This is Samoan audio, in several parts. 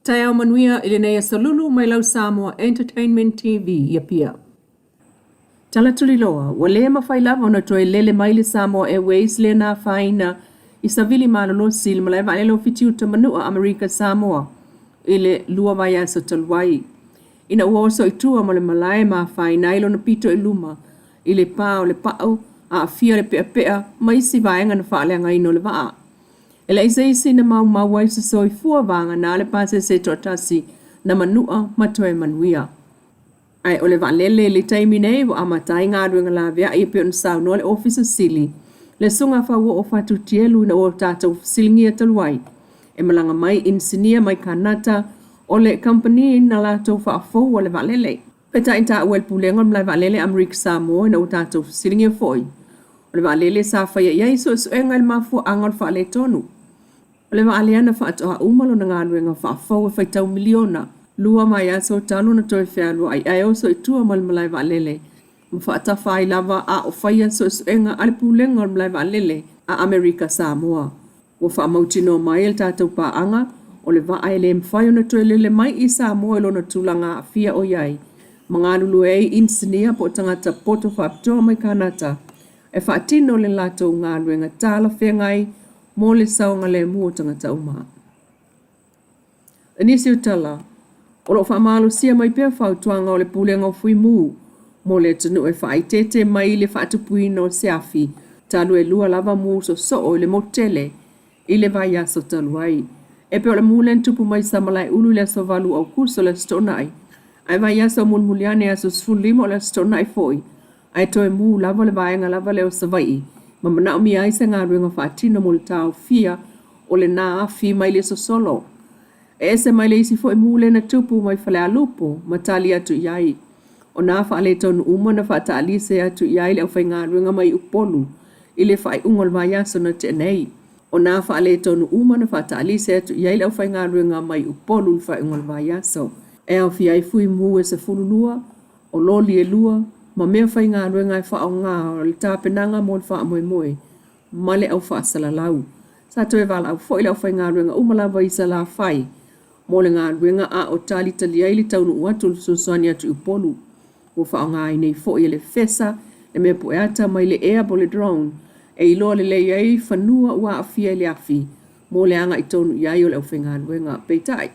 Taeao manuia i lenei aso Lulu mai lau Samoa Entertainment TV i Apia. Tala tuliloa, ua le mafai lava ona toe lele mai le Samoa Airways lea na afaina i savili malolosi i le malae vaalele o Fitiuta Manua Amerika Samoa i le 2 vaiaso talu ai. Ina ua oso i tua ma le malae ma afaina ai lona pito i luma i le pa o le pau, aafia le peapea ma isi vaega na faaleagaina o le vaa. E leai se isi na maumau ai se soifua vagana le pasese toatasi na manua ma toe manuia. Ae o le vaalele i le taimi nei ua amata ai galuega laveai e pei ona saunoa le Ofisa Sili, le Susuga Fauoo Fatu Tielu ina ua tatou fesiligia talu ai e malaga mai inisinia mai Kanata o le kamupani na latou faafoua le vaalele. Peitai na taua e le Pulega o le Malae Vaalele a Amerika Samoa ina ua tatou fesiligia foi o le vaalele sa faia i ai suesuega i le mafuaaga o le faaletonu. O le vaa lea na faatoa uma lona galuega faafou e faitau miliona 2 vaiaso talu ona toe fealuai ae oso i tua ma le malae vaalele ma faatafa ai lava a o faia suesuega a le Pulega o le Malae Vaalele a Amerika Samoa. Ua faamautinoa mai e le tatou paaga o le vaa e le mafai ona toe lele mai i Samoa i lona tulaga aafia o i ai ma galulue ai inisinia po o tagata poto faapitoa mai Kanata e faatino le latou galuega talafeagai mo le saogalemu o tagata uma. I nisi o tala, o lo o faamalosia mai pea fautuaga o le Pulega o Fuimu mo le atunuu e faaeteete mai i le faatupuina o se afi talu e 2 lava mu sosoo i le motu tele i le vaiaso talu ai. E pei o le mu lea na tupu mai Samalaeulu i le aso 8 o Aokuso o le Aso Toonai, ae vaiaso mulimuli ane aso 15 o le Aso Toonai foi, ae toe mu lava le vaega lava lea o Savaii ma manaomia ai se galuega faatino mo le taofia o lena afi mai le sosolo. E ese mai le isi foi mu lea na tupu mai Falealupo ma tali atu i ai. O nā faaletonu uma na faataalise atu i ai le aufaigaluega mai Upolu i le faaiuga o le vaiaso na tea nei. O nā faaletonu uma na faataalise atu i ai le aufaigaluega mai Upolu i le faaiuga o le vaiaso. E aofia ai fuimu e 12, o loli e 2, ma mea faigaluega e faaaoga o le tapenaga mo le faamoemoe ma le au faasalalau. Sa toe valaau foi le aufaigaluega uma lava i Salafai mo le galuega a o talitali ai le taunuu atu o le fesoasoani atu i Upolu. Ua faaaoga ai nei foi e le FESA le mea pueata mai le ea po o le drone e iloa lelei ai fanua ua aafia i le afi mo le agai tonu i ai o le aufaigaluega. Peitai,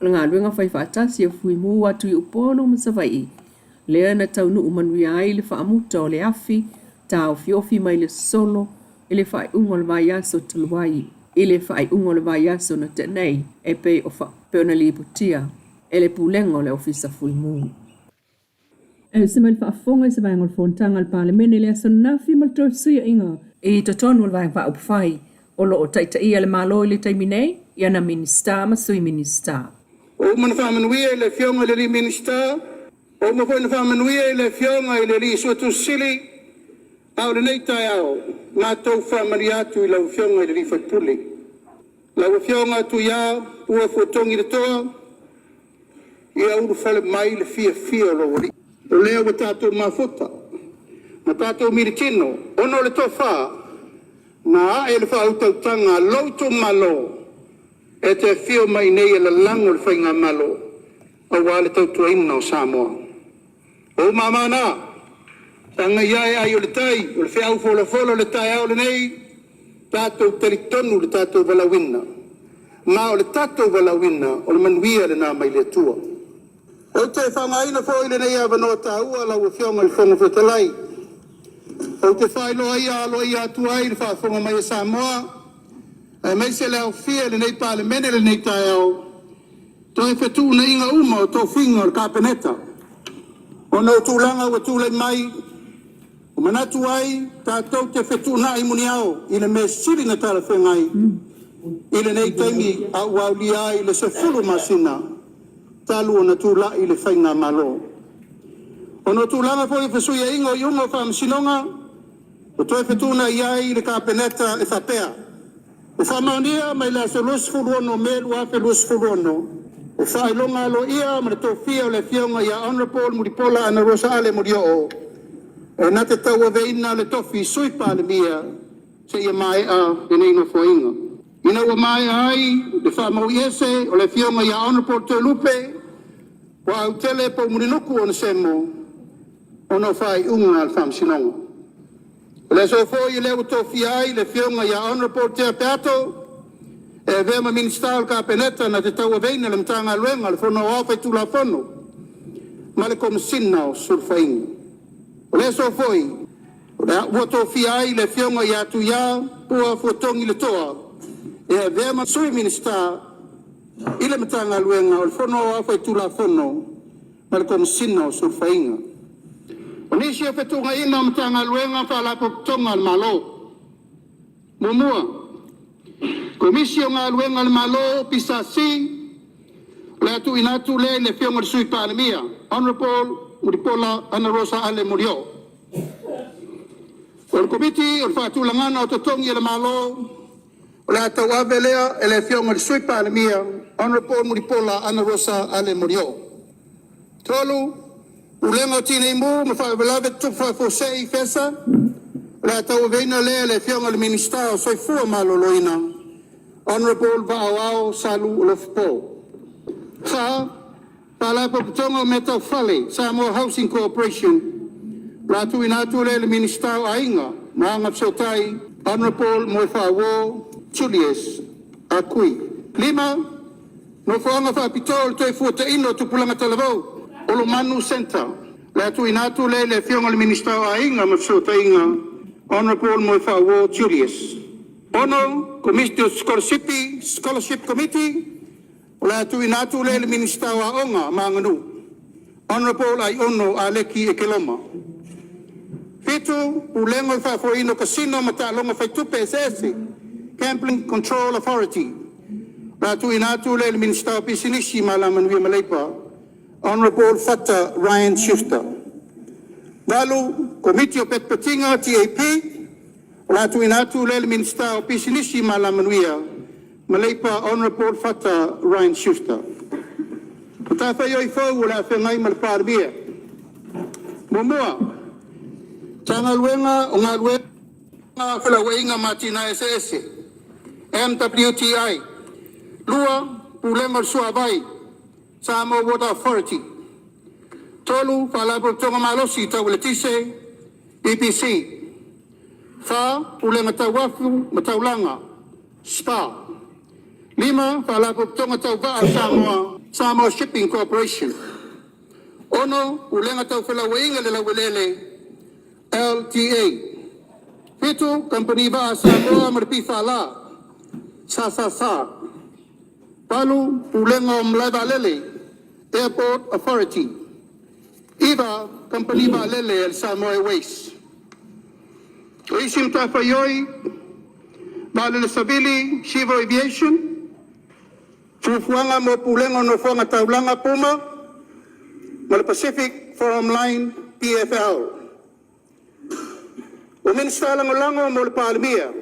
o le galuega fai faatasi a Fuimu atu i Upolu ma Savaii lea na taunuu manuia ai le faamuta o le afi taofiofi mai le solo i le faaiuga o le vaiaso talu ai i le faaiuga o le vaiaso na tea nei e pei o pei ona lipotia e le Pulega o le Ofisa Fuimu. E usi mai le faafofoga i se vaega o le Fonotaga a le Palemene i le aso ananafi ma le toe fesuiaiga i totonu o le Vaega Faaupufai o lo o taitaia le Malo i le taimi nei i ana Minisita ma Sui Minisita. Ua uma ona faamanuia i le Afioga i le alii Minisita, ua uma foi ona faamanuia i le Afioga i le alii Suetusi Sili, a o lenei taeao, matou faamanuia atu i lau Afioga i le alii Faipule, lau Afioga Tuia Pua Fuatogi le Toa, ia ulufale mai le fiafia o lou alii. O lea ua tatou mafuta ma tatou militino ona o le tofa na ae le faautautaga a lou itumalo e te afio mai nei e lalago le faigamalo aua le tautuaina o Samoa. O ou mama na, sagai ae ai o le tai, o le feau folafola o le taeao lenei, tatou talitonu i le tatou valaauina, ma o le tatou valaauina o le manuia lena mai le Atua. Ou te faaaogaina foi lenei avanoa taua lau Afioga i le Fofoga Fetalai, ou te faailoa aloaia atu ai le faafofoga mai a Samoa, aemaise le aofia i lenei Palemene i lenei taeao, toe fetuunaiga uma o tofiga o le Kapeneta, ona o tulaga ua tulai mai, ua manatu ai tatou te fetuunai muniao i le mea sili na talafeagai i lenei taimi a ua aulia ai le 10 masina talu ona tulai le faigamalo. Ona o tulaga foi o fesuiaiga o iuga o faamasinoga, ua toe fetuunai ai le Kapeneta e faapea: Ua faamaonia mai le aso 26 Me 2026 le faailoga aloaia ma le tofia o le Afioga ia Honourable Mulipola Anarosa Ale Molioo e na te tauaveina le tofi Sui Palemia seia maea lenei Nofoaiga. Ina ua maea ai le faamauiese o le Afioga ia Honourable Toelupe Poautele Poumulinuku Onesemo ona o faaiuga a le Faamasinoga. O le aso foi lea ua tofia ai le Afioga ia Honourable Tea Peato e avea ma Minisita o le Kapeneta na te tauaveina le Matagaluega o le Fono Aoao Faitulafono ma le Komesina o Sulufaiga. O le aso foi ua tofia ai le Afioga ia Tuia Pua Fuatogi Letoa e avea ma Sui Minisita i le Matagaluega o le Fono Aoao Faitulafono ma le Komesina o Sulufaiga. O nisi o fetuunaiga o Matagaluega ma Faalapotopotoga a le Malo: 1. Komisi o Galuega a le Malo PSC o le a tuuina atu lea i le Afioga i le Sui Palemia, Honorable Mulipola Anarosa Ale Molioo. O le Komiti o le Faatulagaga o Totogi a le Malo, o le a tauave lea e le Afioga i le Sui Palemia, Honorable Mulipola Anarosa Ale Molioo. 3. Pulega o Tinei Mu ma Faalavelave Tutupu Faafuasei Fesa, o le a tauaveina lea e le Afioga i le Minisita o le Soifua Maloloina, Honorable Faaoao Salu Alofapo. 4. Faalapotopotoga o Mea Tau Fale Samoa Housing Corporation, o le a tuuina atu lea i le Minisita o Aiga ma Agafesootai, Honorable Moefaauo Julius Ah Kui. 5. Nofoaga Faapitoa o le Toefuataiga o Tupulaga Talavou, Olomanu Centre. O le a tuuina atu lea i le Afioga i le Minisita o Aiga ma Fesootaiga, Honorable Moefaauo Julius. 6. Komiti o Sikolasipi, Scholarship Committee, o le a tuuina atu lea i le Minisita o Aoga ma Aganuu, Honorable Aiono Aleki Ekeloma. 7. Pulega o le Faafoeina o Casino ma Taaloga Fai Tupe Eseese Gambling Control Authority, o le a tuuina atu lea i le Minisita o Pisinisi, Alamanuia ma Leipa, Honorable Fata Ryan Schuster. 8. Komiti o Petipetiga TAP, o le a tuuina atu lea i le Minisita o Pisinisi, Alamanuia ma Leipa, Honorable Fata Ryan Schuster. O Matafaioi fou o le a feagai ma le Palemia: 1. Matagaluega o Galuega, Felauaiga ma Atinae Eseese MWTI. 2. Pulega o le Suavai Samoa Water Authority. 3. Faalapotopotoga Malosi Tau Eletise EPC. 4. Pulega Tau Uafu ma Taulaga SPA. 5. Faalapotopotoga Tau Vaa o Samoa, Samoa Shipping Corporation. 6. Pulega Tau Felauaiga i le Laueleele LTA. 7. Kamupani Vaa a Samoa ma le PFL SSS. 8. Pulega o Malae Vaalele Airport Authority. 9. Kamupani Vaalele a le Samoa Airways. O isi matafaioi: Vaalele Savili Civil Aviation, Fuafuaga mo Pulega o Nofoaga Taulaga PUMA ma le Pacific Forum Line PFL. O Minisita Lagolago mo le Palemia: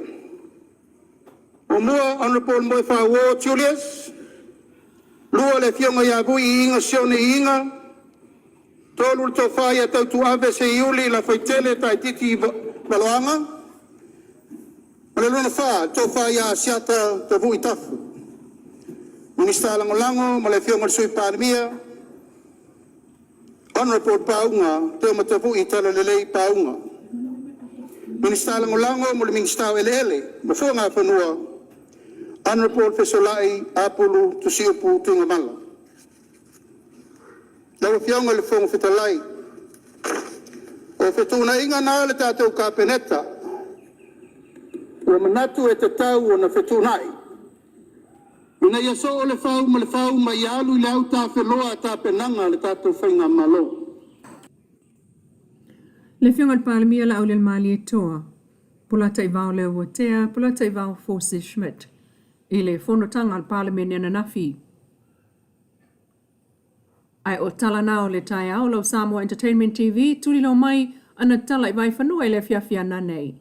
1. Honourable Moefaauo Julius. 2. Afioga Vui Iiga Sione Iiga. 3. Le Tofa TAUTUAVE Seiuli Lafaitele Taititi Valoaga ma le lona fa, Tofa Asiata Tavui Tafu. Minisita Lagolago o le Afioga i le Sui Palemia, Honorable Pauga Deumatavu'i Talalelei Pauga. Minisita Lagolago mo le Minisita o Eleele ma Fuagafanua, Honorable Fesola'i Apulu Tusiupu Tuigamala. Lau Afioga i le Fofoga Fetalai, o fetuunaiga na a le tatou Kapeneta ua manatu e tatau ona fetuunai, ina ia soo le fau ma le fau ma ia alu i le autafeloa tapenaga a le tatou Faigamalo. Le Afioga i le Palemia Laaulialemalietoa, Polataivao Leuatea, Polataivao Fosi Schmidt i le fonotaga a le Palemene ananafi. Ae o tala na o le taeao lau Samoa Entertainment TV, tulilo mai ana tala i Vaifanua i le afiafi a nanei.